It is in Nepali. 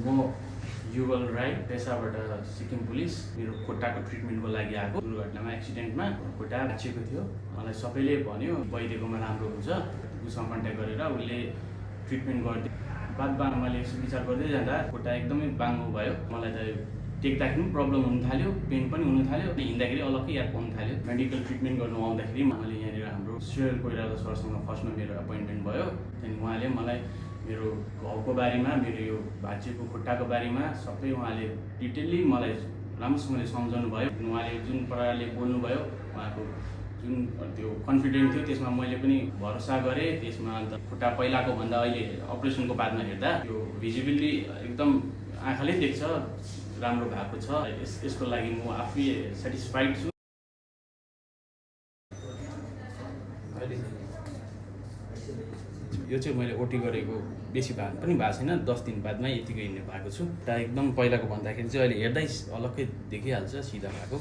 म युगल राई पेसाबाट सिक्किम पुलिस मेरो खुट्टाको ट्रिटमेन्टको लागि आएको। दुर्घटनामा एक्सिडेन्टमा खुट्टा भाँचिएको थियो। मलाई सबैले भन्यो वैद्यकोमा राम्रो हुन्छ, उसँग कन्ट्याक्ट गरेर उसले ट्रिटमेन्ट गरिदियो। बादमा मैले विचार गर्दै जाँदा खुट्टा एकदमै बाङ्गो भयो। मलाई त टेक्दाखेरि पनि प्रब्लम हुन थाल्यो, पेन पनि हुन थाल्यो, हिँड्दाखेरि अलग्गै याद पाउनु थाल्यो। मेडिकल ट्रिटमेन्ट गर्नु आउँदाखेरि मैले यहाँनिर हाम्रो सुयल कोइराला सरसँग फर्स्टमा मेरो एपोइन्टमेन्ट भयो। त्यहाँदेखि उहाँले मलाई मेरो घाउको बारेमा, मेरो यो भाँचिएको खुट्टाको बारेमा सबै उहाँले डिटेल्ली मलाई राम्रोसँगले सम्झाउनु भयो। उहाँले जुन प्रकारले बोल्नुभयो, उहाँको जुन त्यो कन्फिडेन्ट थियो त्यसमा मैले पनि भरोसा गरेँ। त्यसमा अन्त खुट्टा पहिलाको भन्दा अहिले अपरेसनको बादमा हेर्दा यो भिजिबिलिटी एकदम आँखाले देख्छ राम्रो भएको छ। यसको लागि म आफै सेटिस्फाइड छु। यो चाहिँ मैले ओटी गरेको बेसी भाग पनि भएको छैन, 10 दिन बादमा यतिकै हिँड्ने भएको छु। एकदम पहिलाको भन्दाखेरि चाहिँ अहिले हेर्दै अलग्गै देखिहाल्छ सिधा भएको।